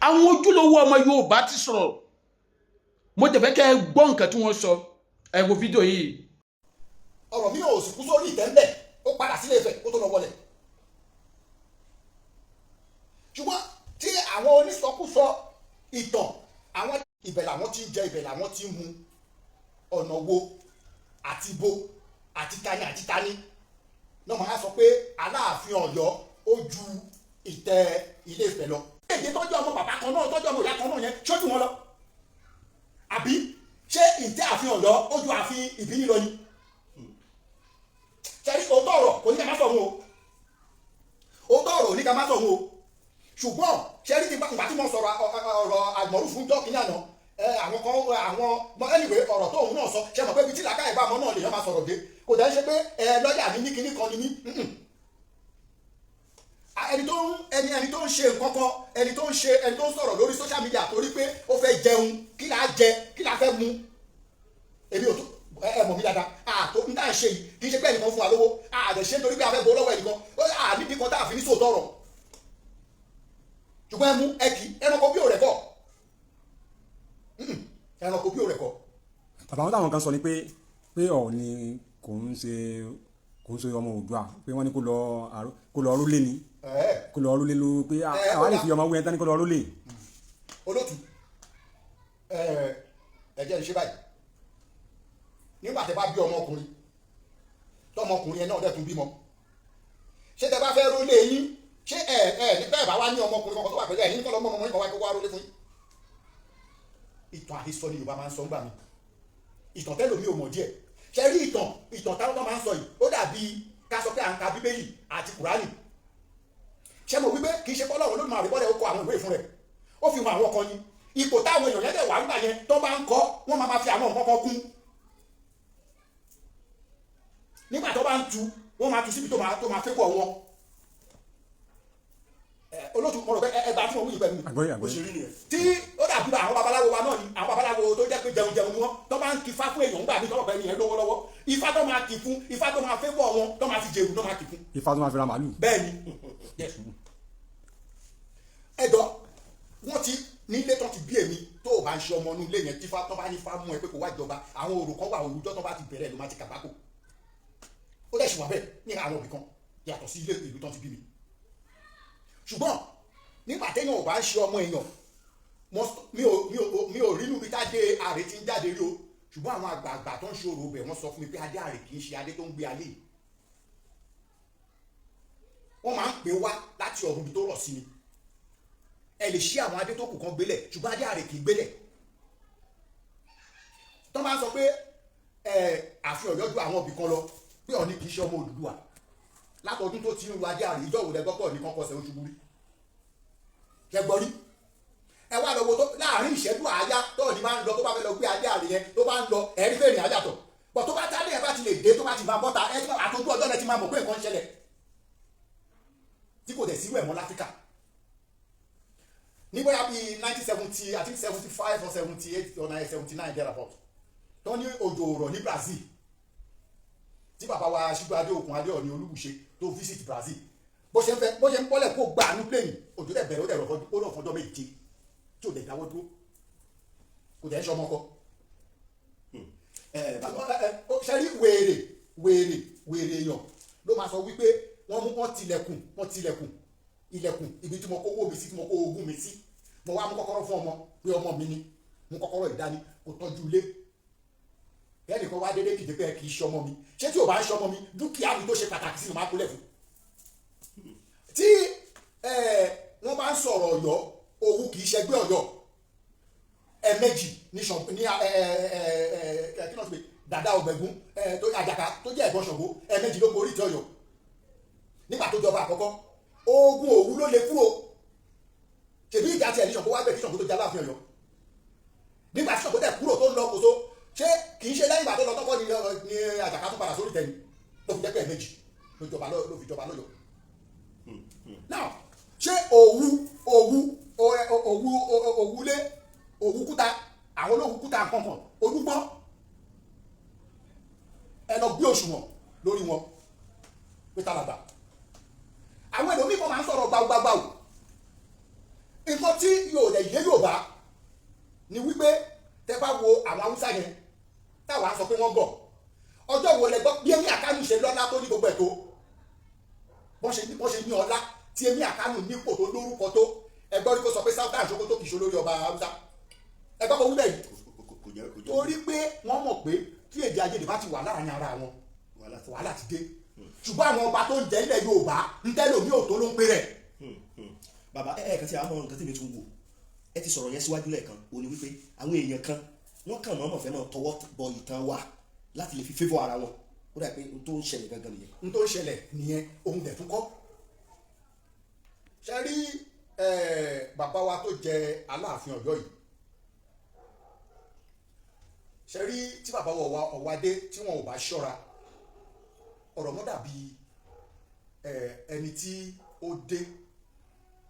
Àwọn ojúlówó ọmọ Yorùbá ti sọ̀rọ̀. Mo tẹ̀ fẹ́ kẹ́ ẹ gbọ́ nǹkan tí wọ́n sọ. Ẹ wo fídíò yìí. Ọ̀rọ̀ mi ò sì kú sórí ìtẹ́ńbẹ̀, ó padà sílé Ifẹ̀ kó tó lọ wọlé. Ṣùgbọ́n tí àwọn onísọkúsọ ìtàn, àwọn ibẹ̀ làwọn ti ń jẹ, ibẹ̀ làwọn ti ń mu. Ọ̀nà wo àti bo àti tani àti tani náà máa sọ pé Aláàfin Ọ̀yọ́ ó ju ìtẹ́ Ilé Ifẹ̀ lọ? Èdè tọ́jú ọmọ bàbá kan náà, tọ́jú ọmọ ìyá kan náà yẹn, ṣojú wọn lọ, àbí ṣé ìtẹ́ ààfin Ọ̀yọ́ ó ju ààfin Ìbíní lọ ni? Ṣẹ́rí, òótọ́ ọ̀rọ̀ kò ní ká má sọ̀rọ̀ o. Òótọ́ ọ̀rọ̀ ò ní ká má sọ̀rọ̀ o. Ṣùgbọ́n ṣẹ́rí, ti ìgbà tí mo sọ̀rọ̀ ọ̀rọ̀ àgbọ̀rú fún jọ́ kínní àná, àwọn kan, àwọn anyway, ọ̀rọ̀ tóun náà sọ, ṣe mọ̀ pé ibi tí làákàyè bá mọ́ náà lèèyàn máa sọ̀rọ̀ dé. Kò dẹ́ ṣe pé ẹ lọ́ọ̀yà mi ní kinní kan ni mí. Ẹni tó ń ṣe nǹkan kan, ẹni tó ń ṣe, ẹni tó ń sọ̀rọ̀ lórí social media torí pé ó fẹ́ jẹun, kí là á jẹ, kí là á fẹ́ mu. Èmi ò tó ẹ mọ̀ mí dáadáa. Àtò ń tà ń ṣe yìí, kì í ṣe pé ẹnìkan fún wa lówó àdẹ̀ ṣe nítorí pé a fẹ́ gbowó lọ́wọ́ ẹnìkan. À níbi kan tá a fi ní sòótọ́ ọ̀rọ̀. Ṣùgbọ́n ẹ mú ẹ kì í ẹranko bí òrẹ̀ kọ́, ẹranko bí òrẹ̀ kọ́. Bàbá wọn táwọn kan sọ ni pé Ọọ̀ni kò ń ṣe ọmọ Oòduà, pé wọ́n ní kó lọ rólé ni, kó lọ rólé ló pé àwa lè fi ọmọ wíyẹn tán ní kó lọ rólé. Olótù, ẹ jẹ́ n ṣe báyìí. Nígbà tẹ́ bá bí ọmọkùnrin, tọmọkùnrin yẹn náà dẹ̀ tún bímọ, ṣé tẹ́ bá fẹ́ rólé yín, ṣé ẹ ẹ bẹ́ẹ̀ bá wá ní ọmọkùnrin kankan tó wà pẹ̀lú ẹ̀yin kọ́ lọ́mọ ọmọ yín kan wá kó wá rólé fún yín? Ìtàn àhesọ ni Yorùbá máa ń sọ ńgbà mi. Ìtàn tẹ́lòmí ò mọ̀ díẹ̀. Ṣe rí ìtàn táwọn tó máa ń sọ yìí, ó dàbí ká sọ pé à ń ka Bíbélì àti Kùránì. Ṣé mo wípé kì í ṣe pọ́lọ́run Olódùmarè bọ́lẹ̀ ó kọ àwọn ìwé fún rẹ̀, ó fi hàn àwọn kan ni. Ipò táwọn èèyàn yẹn dẹ̀ wà nígbà yẹn tó bá ń kọ́, wọ́n máa ma fi àwọn nǹkan kan kún. Nígbà tó bá ń tu, wọ́n máa tu síbi tó máa fẹ́ pọ̀ wọn. Olóòtú, mo rò pé ẹgbàá tí mo wí pẹ̀lú mi. Àgbọ́yé, Bó àgbọ́yé. ṣe rí nìyẹn. Tí ó dàbí àwọn babaláwo wa náà ni, àwọn babaláwo tó jẹ́ pé jẹun jẹun ni wọ́n, tó bá ń kí ifá fún èèyàn ńgbà mí, tọ́wọ́ pẹ́ nìyẹn lówó lọ́wọ́, ifá tó máa kì fún, ifá tó máa fẹ́ wọ̀ wọn, tó máa fi jèrú, tó máa kì fún. Ifá tó máa fi ra màálù. Bẹ́ẹ̀ ni. Yes. Ẹjọ́ wọ́n ti nílé tó ti bí èmi, tó o bá ń ṣe ọmọ inú ilé yẹn, tífá tó bá ní fá mú ẹ pé kó wá jọba, àwọn òrò kan wà, òrùjọ́ tó bá ti bẹ̀rẹ̀ ló máa ti kàbákò. Ó dẹ̀ ṣì wà bẹ́ẹ̀ ní àwọn òbí kan yàtọ̀ sí ilé ìlú tó ti bí mi. Ṣùgbọ́n nígbà téèyàn ò bá ń ṣe ọmọ èèyàn, mi ò rí inú bí tá dé àrè tí ń jáde rí o. Ṣùgbọ́n àwọn àgbààgbà tó ń ṣe òrò bẹ̀, wọ́n sọ fún mi pé adé àrè kì í ṣe adé tó ń gbé ayé yìí. Wọ́n máa ń pè wá láti ọ̀run ibi tó rọ̀ sí ni. Ẹ lè ṣí àwọn adé tó kù kan gbélẹ̀, ṣùgbọ́n adé àrè kì í gbélẹ̀. Tó máa ń sọ pé ẹ ààfin Ọ̀yọ́ ju àwọn òbí kan lọ, pé Ọ̀ọ̀ni kì í ṣe ọmọ Odùduwà, látọdún tó ti ń ru adé àrè, ìjọ òwúrẹ́ gbọ́pọ̀ ní kọ́kọ́ sẹ́ oṣù búrí ṣẹ gbọ́ rí. Ẹ wá lọ wo tó láàrin ìṣẹ́jú àáyá tó ní máa ń lọ, tó bá fẹ́ lọ gbé adé àrè yẹn, tó bá ń lọ, ẹ̀rí fèrè àyàtọ̀ bọ̀. Tó bá tálẹ̀ ẹ̀ bá ti lè dé, tó bá ti máa bọ́ta, ẹ àtọ́jú ọjọ́ rẹ ti máa mọ̀ pé nǹkan ń ṣẹlẹ̀ tí kò dẹ̀ sírú ẹ̀ mọ́ láfíríkà. Ní bóyá bíi 1970, I think 75 or 78 or 79 thereabout, tó ní òjò rọ̀ ní Brazil, tí bàbá wa Ṣíjú Adé Òkun Adé Ọ̀ní Olúbùṣe tó visit Brazil, bó ṣe ń fẹ́, bó ṣe ń bọ́lẹ̀ kó gbà ní plane, òjò dẹ̀ bẹ̀rẹ̀, ó dẹ̀ rọ̀, ó rọ̀ fọjọ́ 7 tí ò dẹ̀ dáwọ́ dúró. Kò dẹ̀ ń ṣọmọ kọ. Ṣe rí, wèrè wèrè wèrè èèyàn ló máa sọ wípé wọ́n mú, wọ́n tilẹ̀kùn, wọ́n tilẹ̀kùn ilẹ̀kùn ibi tí mo kó owó mi sí, tí mo kó ogún mi sí. Mo wá mú kọ́kọ́rọ́ fún ọmọ pé ọmọ mi ni, mú kọ́kọ́rọ́ ìdání kó tọ́jú ilé. Kẹ́nìkan wá dédé dìde pé kì í ṣọmọ mi. Ṣé tí ò bá ń ṣọmọ mi, dúkìá mi tó ṣe pàtàkì sí mi, máa kúlẹ̀ fún. Tí wọ́n bá ń sọ̀rọ̀ Ọ̀yọ́, Òwu kì í ṣẹgbẹ́ Ọ̀yọ́. Ẹ̀ẹ̀mejì ní ní ẹ ẹ ẹ kí náà ti pè, Dàda Ọ̀gbẹ̀gún tó Àjàká tó jẹ́ ẹ̀gbọ́n Ṣàngó, ẹ̀ẹ̀mejì ló gorí ìtẹ́ Ọ̀yọ́. Nígbà tó jọba àkọ́kọ́, ogun Òwu ló lè kúrò. Ṣèbí ìjà tiẹ̀ ní Ṣàngó wá bẹ̀ kí Ṣàngó tó jẹ́ Aláàfin Ọ̀yọ́. Nígbà tí Ṣàngó tẹ̀ kúrò tó ń lọ kòso, ṣé kì í ṣe lẹ́yìn ìgbà tó lọ tọ́kọ́ ni Àjàká tó padà sórí tẹ̀yìn, tó fi jẹ́ pé ẹ̀ẹ̀mejì ló jọba, ló fi jọba lọ́yọ̀ọ́? Now, ṣé Òwu Òwu Òwúlé, Òwu Kúta, àwọn olóhùn kúta nkankan Olúgbọ́n, ẹ lọ gbé òṣùwọ̀n lórí wọn pé tálàgbà. Àwọn ẹlòmíì kan máa ń sọ̀rọ̀ gbawugbawù. Nǹkan tí yóò lè yé Yorùbá ni wípé tẹ bá wo àwọn Haúsá yẹn táwa sọ pé wọ́n gọ̀, ọjọ́ wo lẹ gbọ́ bí Emir Kánò ṣe lọ́lá tó ní gbogbo ẹ̀ tó, bọ́n ṣe ní ọlá tí Emir Kánò nípò tó lórúkọ tó, ẹgbọ́n rí kó sọ pé Sultan Sokoto kì í ṣe olórí ọba Haúsá? Ẹgbọ́n kò wí bẹ́ẹ̀ yìí. Kò jẹ́. Torí pé wọ́n mọ̀ pé tí èdè àìyedè bá ti wà láàrin ara wọn, wàhálà ti wàhálà ti dé. Ṣùgbọ́n àwọn ọba tó ń jẹ ilẹ̀ Yorùbá ń tẹ́lẹ̀ omi ò tó ló ń pè rẹ̀. Bàbá, ẹ ẹ kan tí a mọ nǹkan tí mi tún wò, ẹ ti sọ̀rọ̀ yẹn síwájú lẹ́ẹ̀kan, ó ní wípé àwọn èèyàn kan wọ́n kàn mọ́mọ́ fẹ́ máa tọwọ́ bọ ìtàn wa láti lè fi favour ara wọn. Ó dà pé n tó ń ṣẹlẹ̀ gangan nìyẹn. N tó ń ṣẹlẹ̀ nìyẹn. Ohun dẹ̀ tún kọ́ ṣe rí, bàbá wa tó jẹ Aláàfin Ọ̀yọ́ yìí, ṣe rí tí bàbá wa Ọ̀wádé tí wọn ò bá ṣọ́ra, ọ̀rọ̀ mọ́ dàbí ẹni tí ó dé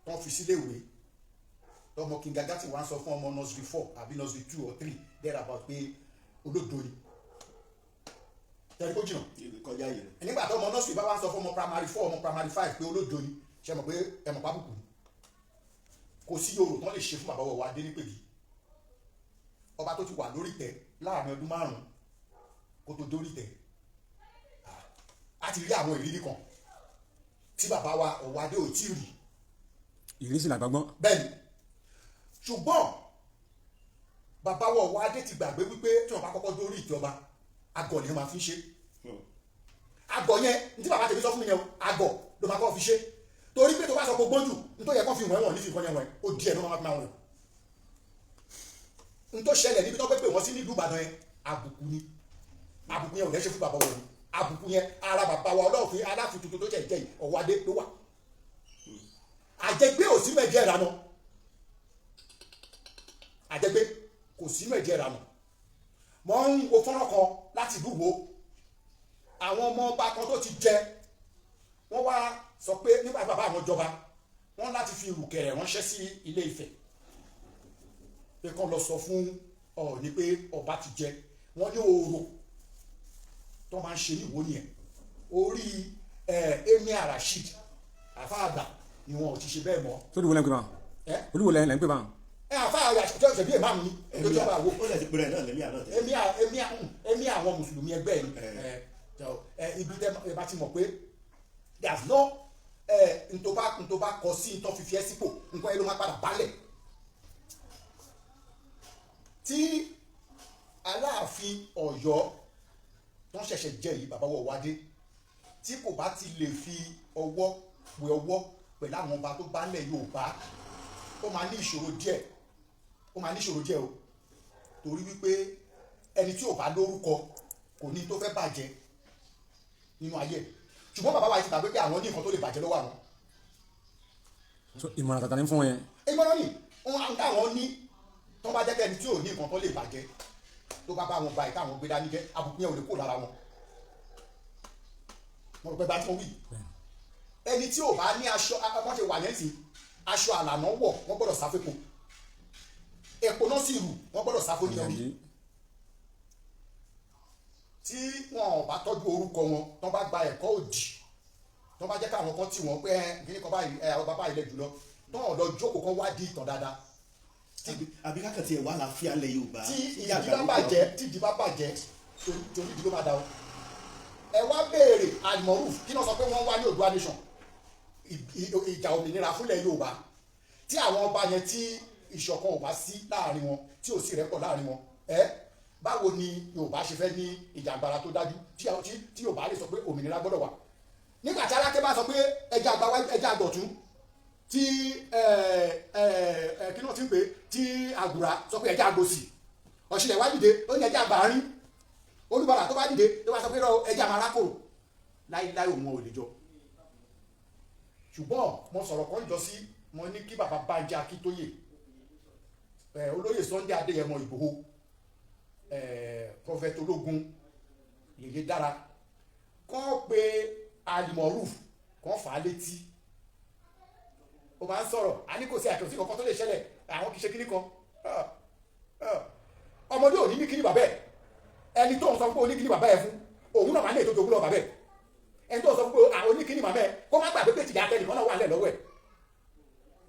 tán fi sílé ìwé tọmọ kindergarten wá ń sọ fún ọmọ nursery 4 àbí nursery 2 or 3 there about pé olódo ni. Tẹ̀lé kó jìnnà. Kọjá yìí. Nígbà tó ọmọ nursery bá wá ń sọ fún ọmọ primary 4, ọmọ primary 5 pé olódo ni, ṣe mọ̀ pé ẹ mọ̀ pábùkù ni? Kò sí yorò tán lè ṣe fún bàbá wa Adénípèdí, ọba tó ti wà lórí ìtẹ́ láàrin ọdún 5 kó tó dórí ìtẹ́. A ti rí àwọn ìrírí kan tí bàbá wa Ọ̀wádé ò tí ì rí. Ìrísí làgbàgbọ́n. Bẹ́ẹ̀ni, ṣùgbọ́n bàbá wa Ọ̀wádé ti gbàgbé wípé tí wọ́n bá kọ́kọ́ dórí ìjọba, àgọ̀ ni wọ́n máa fi ń ṣe. Àgọ̀ yẹn ní tí bàbá tèmi sọ fún mi yẹn o, àgọ̀ ló máa kọ́ fi ṣe, torí pé tó bá sọ pé gbójú nítorí yẹ kó fi wọ́n wọ̀n ní fi nǹkan yẹn wọ̀n ó díẹ̀ ló máa fi máa wọ̀n. N tó ṣẹlẹ̀ níbi tó pé pé wọ́n sí nílùú Ìbàdàn yẹn, àbùkù ni. Àbùkù yẹn ò lẹ́sẹ̀ fún bàbá wọn ni. Àbùkù yẹn, ara bàbá wa Ọlọ́ọ̀fin Aláàfin tuntun tó jẹ́ ìjẹ́ yìí, Ọ̀wádé ló wà. Àjẹgbé ò sínú ẹ̀jẹ̀ ìrànà, àjẹgbé kò sínú ẹ̀jẹ̀ ìrànà. Mọ̀ ń wo fọ́nrán kan láti ìlú wo, àwọn ọmọ ọba kan tó ti jẹ, wọ́n wá sọ pé nígbà tí bàbá àwọn jọba, wọ́n láti fi ìrùkẹ̀rẹ̀ ránṣẹ́ sí Ilé Ifẹ̀ pé kán lọ sọ fún Ọọ̀ni pé ọba ti jẹ. Wọ́n ní oòrò tó máa ń ṣe ní Ìwó nìyẹn. Orí Emir Rasheed àfáàgbà ni wọn ò ti ṣe bẹ́ẹ̀ mọ́. Sórí wo lẹ́ ń pè bá? Ẹ? Olúwo lẹ́ ń pè bá? Ẹ, àfáà Rasheed ṣe bí ìmáàmù ni lójú ọba àwo. Ó lè ti pèrè náà lẹ́mí àná tẹ́lẹ̀. Emir àwọn mùsùlùmí ẹgbẹ́ yìí. Ẹ ẹ, ibi tẹ ẹ bá ti mọ̀ pé there's no ẹ ntọ́ bá kọ sí ntọ́ fífi ẹ́ sípò, nǹkan ẹ ló máa padà balẹ̀. Tí Aláàfin Ọ̀yọ́ tó ń ṣẹ̀ṣẹ̀ jẹ́ yìí, bàbá wọ̀ wádé, tí kò bá ti lè fi ọwọ́ wẹ ọwọ́ pẹ̀lú àwọn ọba tó bá lẹ̀ Yorùbá, ó máa ní ìṣòro díẹ̀, ó máa ní ìṣòro díẹ̀ o, torí wípé ẹni tí ò bá lórúkọ kò ní tó fẹ́ bàjẹ́ nínú ayé ẹ̀. Ṣùgbọ́n bàbá wa ti gbàgbé pé àwọn ní nǹkan tó lè bàjẹ́ lọ́wọ́ àwọn. So ìmọ̀ràn tàtà ní fún wọn yẹn. Ìmọ̀ràn ni wọn táwọn ní, tó bá jẹ́ pé ẹni tí ò ní nǹkan tó lè bàjẹ́ tó bá bá wọn ba ìta àwọn gbé dání jẹ́, àbùkù yẹn ò lè kó lára wọn. Mo rò pé bá tí mo wí, ẹni tí ò bá ní aṣọ wọ́n ṣe wà yẹn sí aṣọ àlànà wọ̀, wọ́n gbọ́dọ̀ sáfẹ́kọ̀ èpò náà sì rù, wọ́n gbọ́dọ̀ sáfó ní orí. Tí wọn ò bá tọ́jú orúkọ wọn, tó bá gba ẹ̀kọ́ òdì, tó bá jẹ́ káwọn kan tì wọ́n pé ẹ kíní kan báyìí, ẹ àwọn bàbá ilẹ̀ jùlọ, tó wọn lọ jókòó kan wádìí ìtàn dáadáa. Àbí kákan tiẹ̀ wà láàfíà lẹ̀ Yorùbá. Tí ìdí bá bàjẹ́, tí ìdí bá bàjẹ́, torí ìdí ló máa da o. Ẹ wá béèrè Almoruf, kí náà sọ pé wọ́n wá ní Oòduà nation, ìjà òmìnira fúnlẹ̀ Yorùbá. Tí àwọn ọba yẹn, tí ìṣọ̀kan ò bá sí láàrin wọn, tí ò sí rẹ́pọ̀ láàrin wọn, ẹ báwo ni Yorùbá ṣe fẹ́ ní ìjàngbara tó dájú tí Yorùbá lè sọ pé òmìnira gbọ́dọ̀ wà? Nígbà tí Aláké bá sọ pé ẹja àgbà wá, ẹja àgbọ̀tún, tí ẹ ẹ ẹ kí náà ti ń pè, tí Àgùrà sọ pé ẹja àgbòsì, Ọ̀ṣìlẹ̀ wá dìde, ó ní ẹja àgbàrín, Olúbàrà tó bá dìde tó bá sọ pé rọ ẹja máa rákòrò, láíláí òun ò lè jọ. Ṣùgbọ́n mo sọ̀rọ̀ kan jọ sí, mo ní kí bàbá Bánjí Akíntóyè, olóyè Sunday Adéyẹmọ Ìgbòho, prophet ológun yèyé dára, kọ́ pé Alimoruf kọ́ fà á létí. Ó máa ń sọ̀rọ̀, a ní kò sí àkẹ́sí kankan tó lè ṣẹlẹ̀, àwọn kì í ṣe kíní kan. Ọmọdé ò ní ní kíní bàbá ẹ̀. Ẹni tó ń sọ pé ó ní kíní bàbá ẹ̀ fún òun náà máa ní ètò ìjogún lọ bàbá ẹ̀. Ẹni tó ń sọ pé àwọn oníkíní màmá ẹ̀, kó má gbàgbé pé tìjà tẹnìkan náà wà lẹ̀ lọ́wọ́ ẹ̀.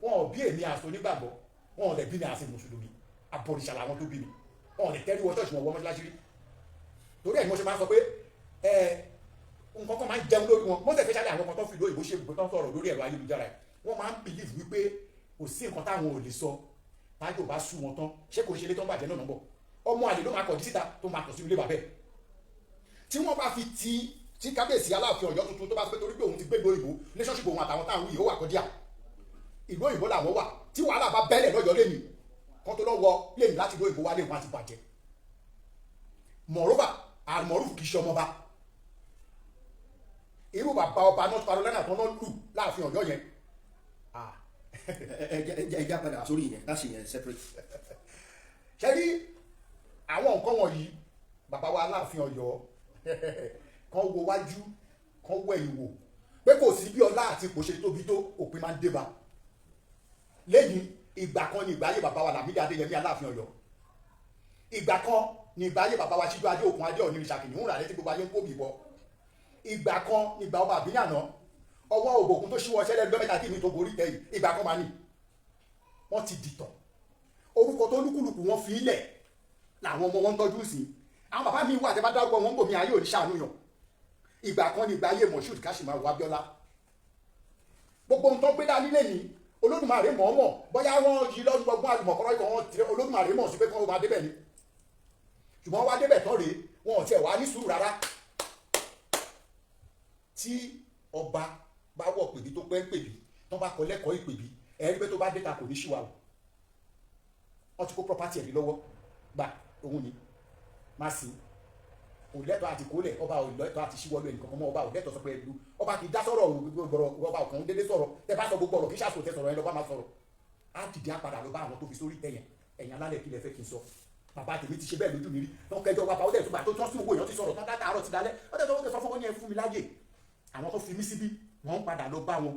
Wọn ò bí èmi àṣọ onígbàgbọ́, wọn ò lè bí mi àṣẹ mùsùlùmí. Abọ̀rìṣà làwọn tó bí mi. Wọn ò lè tẹ́rí wọ ṣọ́ọ̀ṣì, wọn wọ mọ́ṣáláṣí rí. Torí ẹ̀ ni wọ́n ṣe máa ń sọ pé ẹ nǹkan kan máa ń jẹun lórí wọn, most especially àwọn kan tó fi lóyìnbó ṣe ibùgbé, tó ń sọ̀rọ̀ lórí ẹ̀rọ ayélujára ẹ̀. Wọ́n máa ń believe wípé kò sí nǹkan táwọn ò lè sọ. Tájò bá sú wọn tán, ṣé kò ṣe ilé tó ń bàjẹ́ náà nọ́bọ̀? Ọmọ àlè ló máa kọ̀ síta tó máa tọ̀ sí ilé bàbẹ́. Tí wọ́n bá fi ti tí kábíyèsí Aláàfin Ọ̀yọ́ tuntun tó bá pé torí pé òun ti gbégbé òyìnbó, relationship òun àtàwọn táwọn yìí ó wà kọjá ìlú òyìnbó làwọn wà, tí wàhálà bá bẹ́lẹ̀ lọ́yọ̀ọ́ lẹ́nu kan tó lọ́wọ́ lẹ́nu láti ìlú òyìnbó wálé, wọn àti bàjẹ́. Moreover, àmọ̀rúfù kì í ṣe ọmọba. Irú bàbá ọba North Carolina tó náà lù láàfin Ọ̀yọ́ yẹn. Ẹ jẹ́ padà sórí yẹn láti yẹn separate. Ṣe rí àwọn nǹkan wọ̀nyí, bàbá wa Aláàfin Ọ̀yọ́ kan wo wájú, kan wo ẹ̀yìn wò, pé kò sí bí ọlá àti ipò ṣe tóbi tó, òpin máa ń dé bá. Lẹ́yìn ìgbà kan ní ìgbà ayé bàbá wa Lámídì Adéyẹmí Aláàfin Ọ̀yọ́, ìgbà kan ní ìgbà ayé bàbá wa Síjú Adé Òkun Adé Ọ̀nìrìṣà Kìnìún rà létí gbogbo ayé ń kó bìbọ, ìgbà kan ní ìgbà ọba àbíyànà ọwọ́ òbòkun tó ṣíwọ́ ṣẹlẹ̀ lọ́jọ́ 3 kí mi tó gorí tẹ̀ yìí. Ìgbà kan máa ní wọ́n ti dìtàn. Orúkọ tó lúkúlùkù wọn fi ilẹ̀ làwọn ọmọ wọn ń tọ́jú sí. Àwọn bàbá mi wà tẹ́ bá dárúkọ wọn ń bò mí, ayé òní ṣàánú yàn. Ìgbà kan ní ìgbà ayé Moshood Kashimawo Abiola. Gbogbo ohun tó gbé dání lẹ́yìn, Olódùmarè mọ̀ọ́mọ̀, bóyá wọ́n yí lọ́dún gbọ́gbọ́n àlùmọ̀kọ́rọ́ ikọ̀ wọn tirẹ̀, Olódùmarè mọ̀ sí pé kí wọ́n máa débẹ̀ ni. Ṣùgbọ́n wá débẹ̀ tán rèé, wọn ò tiẹ̀ wá ní sùúrù rárá. Tí ọba bá wọ̀ pèbí tó pẹ́ ń pèbí, tó bá kọ lẹ́kọ̀ọ́ ìpèbí, ẹ̀rí pé tó bá déta kò ní ṣìwà o. Wọ́n ti kó property ẹ̀rí lọ́wọ́ gbà, òun ni má sí kò lẹ́tọ̀ọ́ àti kólẹ̀. Ọba ò lẹ́tọ̀ọ́ àti ṣíwọ́lú ẹnì kankan mọ́. Ọba ò lẹ́tọ̀ọ́ sọ pé ẹlú ọba kì í dá sọ̀rọ̀ gbọ̀rọ̀. Ọba ọ̀kan dédé sọ̀rọ̀. Tẹ bá sọ gbogbo ọ̀rọ̀, kì í ṣàṣò tẹ sọ̀rọ̀ ẹ lọ́ba máa sọ̀rọ̀. Á dìde, á padà lọ bá àwọn tó fi sórí tẹ̀yìn. Ẹ̀yìn alálẹ̀, kí lẹ fẹ́ kí n sọ? Bàbá tèmi ti ṣe bẹ́ẹ̀ lójú mi rí. Wọn kẹjọ bàbá ó dẹ̀ túbà tó tán sí, owó èèyàn ti sọ̀rọ̀ tán látàárọ̀ ti dalẹ́. Ó dẹ̀ tó sọ fún wọn ní ẹ fún mi láyè. Àwọn tó fi mí síbí, wọ́n ń padà lọ bá wọn.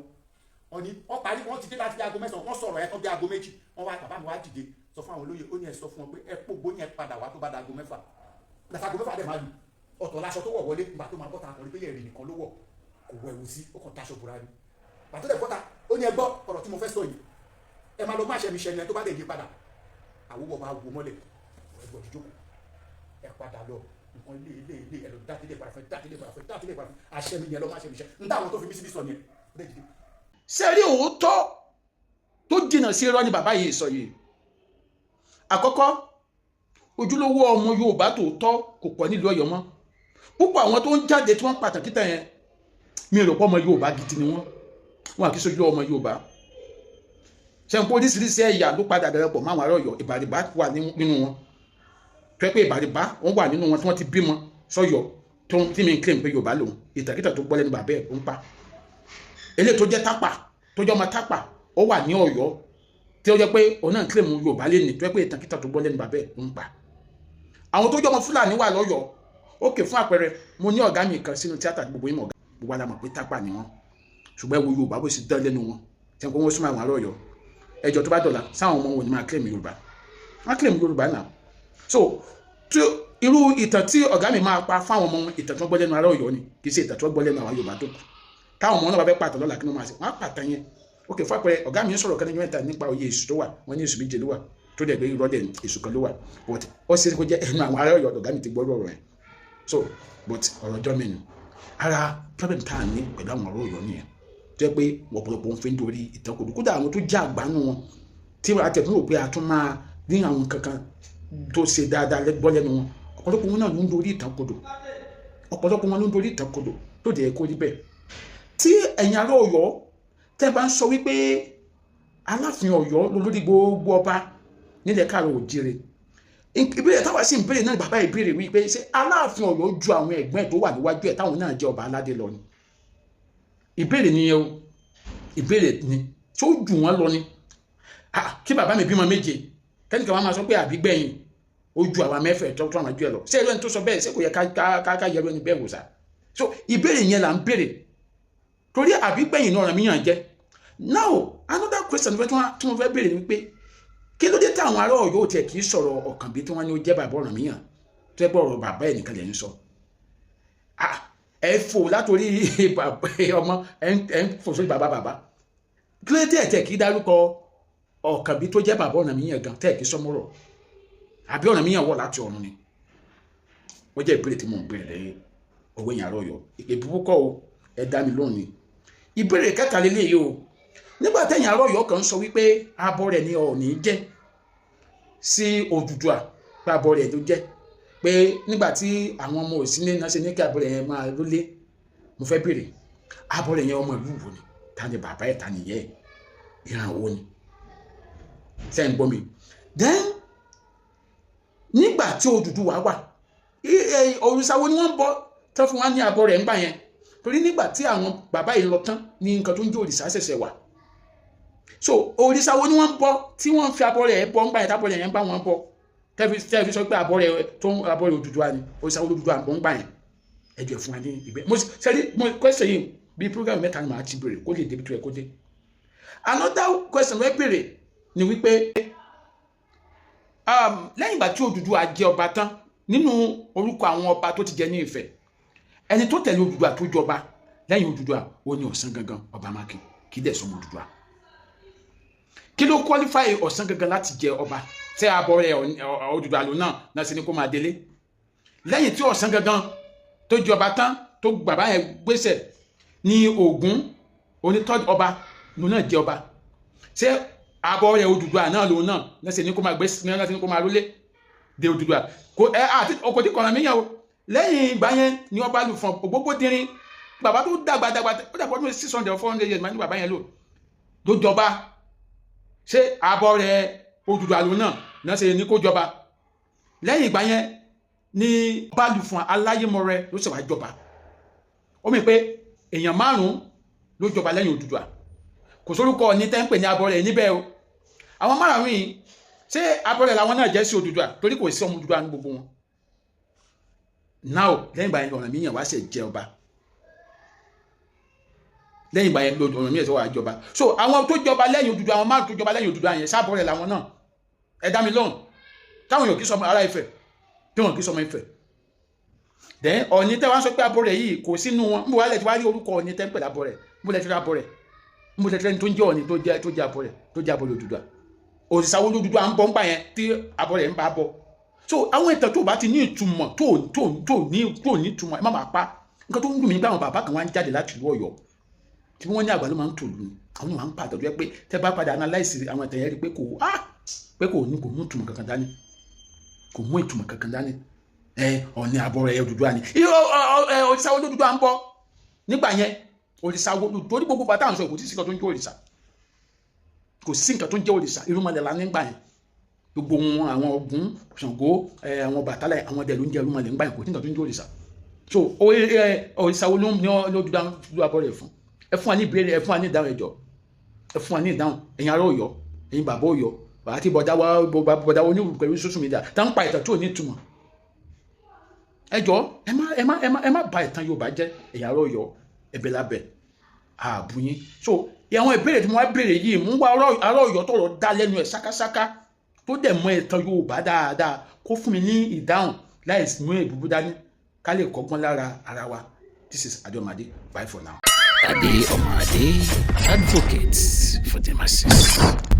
Wọ́n ní wọ́n parí, wọ́n ti dé láti aago 9, wọ́n sọ̀rọ̀ ẹ̀ tán bí aago 2. Wọ́n wá, bàbá mi wá dìde sọ fún àwọn olóyè, ó ní ẹ sọ fún wọn pé ẹ pògbó ní ẹ padà wá tó bá da aago 6. Gbàtà aago 6 dẹ̀ máa lù, ọ̀tọ̀ láṣọ tó wọ̀ wọlé. Nígbà tó máa bọ́ta, akọrin pé yẹ̀rì nìkan ló wọ̀, kò wọ ẹ̀wù sí, ó kàn daṣọ bora ni. Pàtó dẹ̀ bọ́ta, ó ní ẹ gbọ́ ọ̀rọ̀ tí mo fẹ́ sọ yìí, ẹ máa lọ má ṣe mi ṣẹni ẹ tó bá dẹ̀ yí padà. Àwòwọ̀ máa wò mọ́lẹ̀, ẹ gbọ́dọ̀ jókòó, ẹ padà lọ nǹkan ilé ilé ilé, ẹ lọ dá tẹ́lẹ̀ padà fún ẹ, dá tẹ́lẹ̀ padà fún ẹ, dá tẹ́lẹ̀ padà fún àṣẹ mi yẹn, lọ má ṣe mi ṣe ń dá àwọn tó fi mí síbí sọ yẹn. Ó dẹ̀ dìde. Ṣé rí òótọ́ tó jìnnà sí irọ́ ni bàbá yìí sọ yìí. Àkọ́kọ́, ojúlówó ọmọ Yorùbá tòótọ́ kò pọ̀ nílùú Ọ̀yọ́ mọ́. Púpọ̀ àwọn tó ń jáde tí wọ́n pàtàkì tẹ̀ yẹn, mi rò pé ọmọ Yorùbá gidi ni wọ́n. Wọn àkí sójú ọmọ Yorùbá ṣe ń pé oríṣiríṣi ẹ̀yà ló padà darapọ̀ mọ́ àwọn ará Ọ̀yọ́. Ìbàrìbá wà nínú wọn, tó yẹ pé Ìbàrìbá wọn wà nínú wọn tí wọ́n ti bímọ sọ́yọ́ tó ń tí mi ń claim pé Yorùbá lòun. Ìtàkìtà tó gbọ́ lẹ́nu bàbá ẹ̀ ń pa. Eléyìí tó jẹ́ Tápà, tó jẹ́ ọmọ Tápà, ó wà ní Ọ̀yọ́, tí ó jẹ́ pé òun náà ń claim Yorùbá lé ní, tó jẹ́ pé ìtàkìtà tó gbọ́ lẹ́nu bàbá ẹ̀ ń pa. Àwọn tó jẹ́ ọmọ Fúlàní wà lọ́yọ̀ọ́. Ókè, fún àpẹẹrẹ, mo ní ọ̀gá mi kan sínú tíátà, gbogbo yín mọ̀ ọ̀gá, gbogbo wa la mọ̀ pé Tápà ni wọ́n. Ṣùgbọ́n ẹ wo Yorùbá bó ṣe dán lẹ́nu wọn, tí wọ́n súnmọ́ àwọn ará Ọ̀yọ́. Ẹjọ́ tó bá dọ̀la, sáwọn ọmọ wọn ò ní máa claim Yorùbá? Wọ́n claim Yorùbá náà. So tí irú ìtàn tí ọ̀gá mi máa pa fáwọn ọmọ wọn, ìtàn tó gbọ́ lẹ́nu ará Ọ̀yọ́ ni, kì í ṣe ìtàn tó gbọ́ lẹ́nu àwọn Yorùbá tó kù. Táwọn ọmọ náà bá fẹ́ pàtàn lọ́la, kí wọ́n máa ṣe? Wọ́n á pàtàn yẹn. Ok, fún àpẹẹrẹ, ọ̀gá mi ń sọ̀rọ̀ kan ní mẹ́ta nípa oyè èṣù tó wà. Wọ́n ní èṣù méje ló wà, tó dẹ̀ gbé irọ́ dẹ̀ èṣù kan ló wà, but ó ṣe é kó jẹ́ ẹnu àwọn ará Ọ̀yọ́ ọ̀gá mi ti gbọ́ ọ̀rọ̀ yẹn. So but ọ̀rọ̀ ọjọ́ mẹ́nu ara problem tá a ní pẹ̀lú àwọn ọ̀rọ̀ Ọ̀yọ́ nìyẹn, tó yẹ pé ọ̀pọ̀lọpọ̀ ń fi ń dorí ìtàn kodò. Kódà àwọn tó jẹ́ àgbánú wọn tí a tẹ̀ fún rò pé a tún máa ní àwọn kankan tó ṣe dáadáa gbọ́ lẹ́nu wọn, ọ̀pọ̀lọpọ̀ wọn náà ló ń dorí ìtàn kodò. Ọ̀pọ̀lọpọ̀ wọn ló ń dorí ìtàn kodò tó dẹ̀ kó rí bẹ́ẹ̀. Tí ẹ̀yin ará Ọ̀yọ́ tẹ́ bá ń sọ wípé Aláàfin Ọ̀yọ́ lólórí gbogbo ọba nílẹ̀ káàrọ̀ òjìrè, ìbéèrè táwa sì ń béèrè náà, bàbá ìbéèrè wípé ṣé Aláàfin Ọ̀yọ́ ju àwọn ẹ̀gbọ́n ẹ̀ tó wà níwájú ẹ̀ táwọn náà jẹ́ ọba aládé lọ ni? Ìbéèrè nìyẹn o, ìbéèrè ni. Tó jù wọ́n lọ ni? Kí bàbá mi bímọ méje, kẹ́nìkan wá máa sọ pé àbígbẹ̀yìn ó ju àwa mẹ́fẹ̀ẹ́ tó tó àwọn jù ẹ lọ. Ṣé ẹ̀rọ ẹni tó sọ bẹ́ẹ̀, ṣé kò yẹ ká yẹrọ ẹni bẹ́ẹ̀ wò sá? So ìbéèrè yẹn là ń béèrè, torí àbígbẹ̀yìn náà ọ̀ràn míyàn jẹ́. Now, another question tí wọ́n fẹ́ béèrè ni wípé kí ló dé táwọn ará Ọ̀yọ́ ò tiẹ̀ kì í sọ̀rọ̀ Ọ̀kànbí tí wọ́n ní ó jẹ́ bàbá Ọ̀rànmíyàn, tó yẹ pé ọ̀rọ̀ bàbá ẹ̀ nìkan lè ń sọ? Ẹ fò látòrí ọmọ, ẹ ń fò sórí bàbá. Bàbá Kí ló dé tẹ̀ kí dárúkọ Ọ̀kànbí tó jẹ́ bàbá Ọ̀rànmíyàn gan tẹ̀ kí sọmọ́rọ̀? Àbí Ọ̀rànmíyàn wọ̀ láti ọ̀run ni? Wọ́n jẹ́ ìbéèrè tí mò ń béèrè lẹ́yìn owó yẹn àrọ̀ Ọ̀yọ́. Ìbúkọ́ kọ́ o, ẹ dá mi lóhùn ni. Ìbéèrè kẹta lélẹ́yìí o. Nígbà tẹ̀yìn àrọ̀ Ọ̀yọ́ kan sọ wípé abọ́ rẹ̀ ni Ọọ̀ni jẹ́ sí Odùduwà, pé abọ́ rẹ̀ ló jẹ́, pé nígbà tí àwọn ọmọ òsínlé náà ṣe ní kí abọ́ rẹ̀ yẹn máa lólé, mo fẹ́ béèrè, abọ́ rẹ̀ yẹn ọmọ ìlú wo ni? Ta ni bàbá ẹ̀? Ta ni ìyá ẹ̀? Ìran wo ni? Ṣé ń gbọ́ mi? Then nígbà tí Odùduwà wà, òrìṣà wo ni wọ́n ń bọ tán fún wa ní abọ́ rẹ̀ ńgbà yẹn? Torí nígbà tí àwọn bàbá yìí lọ tán ní nǹkan tó ń jẹ́ òrìṣà ṣẹ̀ṣẹ̀ wà. So òrìṣà wo ni wọ́n ń bọ tí wọ́n fi abọ́ rẹ̀ bọ ńgbà yẹn, tábọ̀ rẹ̀ yẹn ń bá wọn bọ, tẹ́fi sọ pé abọ́ rẹ̀ tó ń abọ́ rẹ̀ Odùduwà ni? Òrìṣà wo Odùduwà ń bọ ńgbà yẹn? Ẹ jọ̀ọ́, fún wa ní ìgbẹ́. Mo sẹ́rí mo question yìí, bíi program mẹ́ta ni màá ti béèrè kó lè débi tó yẹ kó dé. Another question wẹ́ béèrè ni wípé lẹ́yìn ìgbà tí Odùduwà jẹ ọba tán, nínú orúkọ àwọn ọba tó ti jẹ ní Ifẹ̀, ẹni tó tẹ̀lé Odùduwà tó jọba lẹ́yìn Odùduwà, ó ní Ọ̀sán Gangan Ọba Mákin, kì í dẹ̀ sọmọ Odùduwà. Kí ló qualify Ọ̀sán Gangan láti jẹ ọba? Tẹ́ abọ́ rẹ̀ Odùduwà ló náà náà sì ní kó máa délé. Lẹ́yìn tí Ọ̀sán Gangan tó jọba tán, tó bàbá yẹn gbèsè ní Ògún onítọ́jú ọba lòun náà jẹ ọba. Ṣé abọ́ rẹ̀ Odùduwà náà lòun náà náà sì ní kó máa gbé náà sì ní kó máa rólé de Odùduwà kò ẹ àti ọkọ̀ tí kọ̀ọ̀nà míyàn o? Lẹ́yìn ìgbà yẹn ni ọba Lùfọ̀n Ògbógbódìrín, bàbá tó dàgbà dàgbà, ó dàgbà ọdún 600 400 years máa ní bàbá yẹn lò ló jọba. Ṣé abọ́ rẹ̀ Odùduwà lòun náà náà ṣe ní kó jọba? Lẹ́yìn ìgbà yẹn ni ọba Lùfọ̀n Aláyémọrẹ ló ṣe wá jọba. Ó mì pé èèyàn márùn-ún ló jọba lẹ́yìn Odùduwà. Kò sórúkọ ní tẹ́ ń pè ní abọ́ rẹ̀ níbẹ̀ o. Àwọn márùn-ún yìí, ṣé abọ́ rẹ̀ làwọn náà jẹ́ sí Odùduwà? Torí kò sí ọmọ Odùduwà ní gbogbo wọn. Now, lẹ́yìn ìgbà yẹn Ọ̀rànmíyàn wá ṣe jẹ ọba. Lẹ́yìn ìgbà yẹn Ọ̀rànmíyàn tó wà jọba. So àwọn tó jọba lẹ́yìn Odùduwà, àwọn márùn tó jọba lẹ́yìn Odùduwà yẹn, sábọ̀ rẹ̀ làwọn náà? Ẹ dá mi lóhùn. Táwọn yòókì sọmọ ará Ifẹ̀, tí wọn kì í sọmọ Ifẹ̀. Then Ọ̀ọ̀ni tẹ́ wá sọ pé abọ́ rẹ̀ yìí kò sínú wọn, ń bọ̀ wálẹ̀ tí wàá rí orúkọ Ọ̀ọ̀ni tẹ́ ń pè lábọ́ rẹ̀? Ń bọ̀ lẹ́ tí rí abọ́ rẹ̀? Ń bọ̀ lẹ́ tí rí ẹni tó ń jẹ́ Ọ̀ọ̀ni tó jẹ́ abọ́ rẹ̀, tó jẹ́ abọ́ rẹ̀ Odùduwà? Òrìṣà wo l'Odùduwà ń bọ̀ ń gbà yẹn tí abọ́ rẹ̀ ń bá bọ̀? So àwọn ìtàn tó bá ti ní ìtumọ̀, tó ní ìtumọ̀, ẹ má máa pa. Nǹkan tó ń dùn mí nípa àwọn bàbá kan wá ń jáde láti ìlú Ọ̀yọ́ tí wọ́n ní àgbà ló máa ń tòlú ni, àwọn máa ń pa àtọ̀jú ẹ pé tẹ́ bá padà analyse àwọn ìtàn yẹn, rí pé kò ah pé kò ní kò mú ìtumọ̀ kankan dání, kò mú ìtumọ̀ kankan dání. Ẹ Ọ̀ọ̀ni àbọ̀ rẹ̀ Odùduwà ni. Òrìṣà wo l'Odùduwà ń bọ̀ nígbà yẹn? Òrìṣà wo? Torí gbogbo bàtà àwọn sọ, kò sí nǹkan tó ń jẹ́ òrìṣà, kò sí nǹkan tó ń jẹ́ òrìṣà. Irúnmọlẹ̀ la nígbà yẹn. Gbogbo wọn, àwọn Ògún, Ṣàngó, àwọn Bàtálá, àwọn ọdẹ ló ń jẹ́ irúnmọlẹ̀ nígbà yẹn. Kò sí nǹkan tó ń jẹ́ òrìṣà. So òrìṣà wo ló ní Odùduwà ló abọ́ rẹ̀ fún? Ẹ fún wa ní ìbéèrè, ẹ fún wa ní ìdáhùn. Ẹjọ́, ẹ fún wa ní ìdáhùn. Ẹ̀yin ará Ọ̀yọ́, ẹ̀yin bàbá Ọ̀yọ́ àti bọ̀dá wa, bọ̀dá wa oníwùú pẹ̀lú social media tá ń pa ìtàn tí ò ní ìtumọ̀, ẹ jọ̀ọ́, ẹ má bà ìtàn Yorùbá jẹ́. Ẹ̀yin ará Ọ̀yọ́, ẹ̀bẹ̀ lábẹ́ ààbò yín. So àwọn ìbéèrè tí mo wá béèrè yìí, mú wá ará Ọ̀yọ́ tọ̀rọ̀ dá lẹ́nu ẹ̀ ṣákáṣáká, tó dẹ̀ mọ ìtàn Yorùbá dáadáa, kó fún mi ní ìdáhùn láì mú èbúbú dání, ká lè kọ́gbọ́n lára ara wa. This is Adeomade. Bye for now. Ade Omade, advocates for the masses.